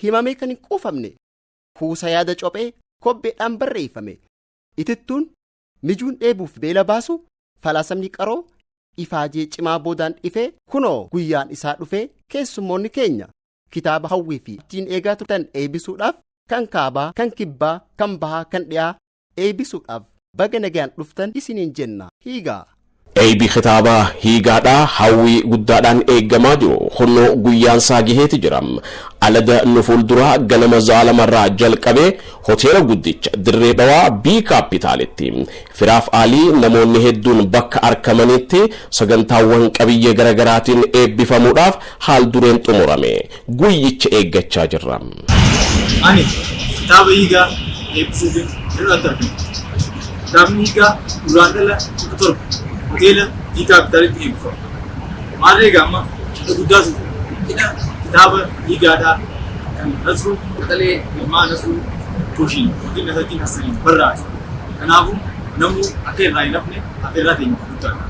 Himamee kan hin quufamne kuusa yaada cophee kobbeedhaan barreeffame. Itittuun mijuun dheebuuf beela baasu falaasamni qaroo ifaajee cimaa boodaan dhifee kunoo guyyaan isaa dhufee keessummoonni keenya kitaaba hawwii fi ittiin eegaa turtan eebbisuudhaaf kan kaabaa, kan kibbaa, kan bahaa, kan dhiyaa eebbisuudhaaf baga nagaan dhuftan isiniin jenna. Hiigaa. Eebbi kitaaba hiigaadhaa hawwii guddaadhaan eeggamaa jiru kunnoo guyyaan isaa gaheeti jira. Alada nu fuulduraa ganama zaalamarraa jalqabee hoteela guddicha Dirree Dhawaa B Kaapitaalitti firaaf aalii namoonni hedduun bakka argamanitti sagantaawwan qabiyyee garaagaraatiin eebbifamuudhaaf haal dureen xumurame. Guyyicha eeggachaa jirra. Ani kitaaba hiigaa eebbisuuf hir'aatti argama. Kitaabni hiigaa Guraandhala 17 hoteela B Kaapitaalitti eebbifama. Maarree egaa amma cidha guddaatu cidha kitaaba hiigaadhaa kan Nasruu Qaxalee Ilmaa Nasruu Koshiin yookiin Nasardiin Hassaniin barraa'e. Kanaafuu namuu akka irraa hin hafne afeerraa teenya guddaadha.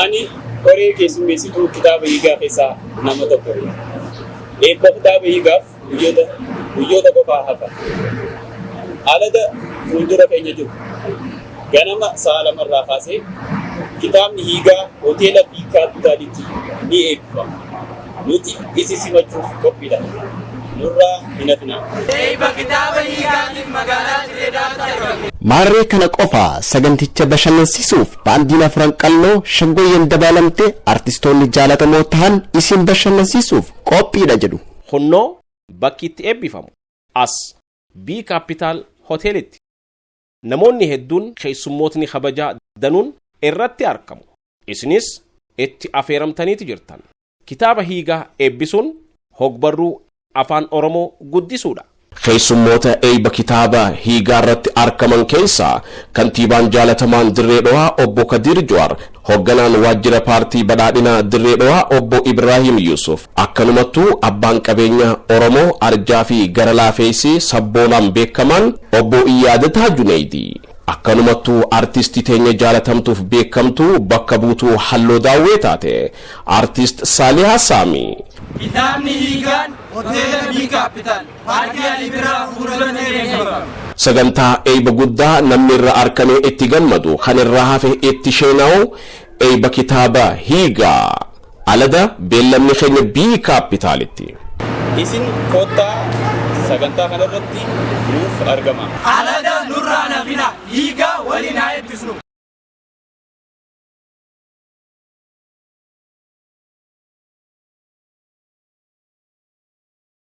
Ani koree keessummeessituu kitaaba hiigaa keessaa nama tokko. Eebba kitaaba hiigaaf guyyoota qofaa hafa. Alada fuuldura keenya jiru. Ganama sa'a 2rraa kaasee kitaabni hiigaa hoteela B Kaapitaalitti ni eebbifama. Nuti isin simachuuf qophiidha. Nurraa hin hafinaa. Eebba kitaaba hiigaatiin magaalaa Dirree Dawaatti argamu. Maarree kana qofa saganticha bashannansiisuuf baandiin Afran Qalloo Shaggooyyeen dabaalamte artistoonni jaalatamoo tahan isin bashannansiisuuf qophiidha jedhu. Kunnoo bakki itti eebbifamu as B Kaapitaal hoteelitti. Namoonni hedduun keessummootni kabajaa danuun irratti argamu. Isinis itti afeeramtaniiti jirtan. Kitaaba hiigaa eebbisuun hogbarruu afaan Oromoo guddisuudha. Keessummoota eebba kitaaba hiigaa irratti argaman keessaa kantiibaan jaalatamaan Dirree Dhawaa obbo Kadir Jawaar, hoogganaan waajjira paartii badhaadhinaa Dirree Dhawaa obbo Ibrahim Yusuf, akkanumattuu abbaan qabeenyaa Oromoo arjaa fi gara laafeessi sabboonaan beekaman obbo Iyyaadataa Juneeydi. Akkanumattuu artistii teenya jaalatamtuuf beekamtuu bakka buutuu halloo daawwee taate artist Saalihaa Saamii. Kitaabni hiigaan hoteela B Kaapitaal paarkii Alii Birraa fuulduratti eebbifama. Sagantaa eebba guddaa namni irra argamee itti gammadu kan irraa hafe itti sheenaa'u eebba kitaaba hiigaa. Alada beellamni keenya B Kaapitaalitti. Isin kottaa sagantaa kanarratti nuuf argama. Alada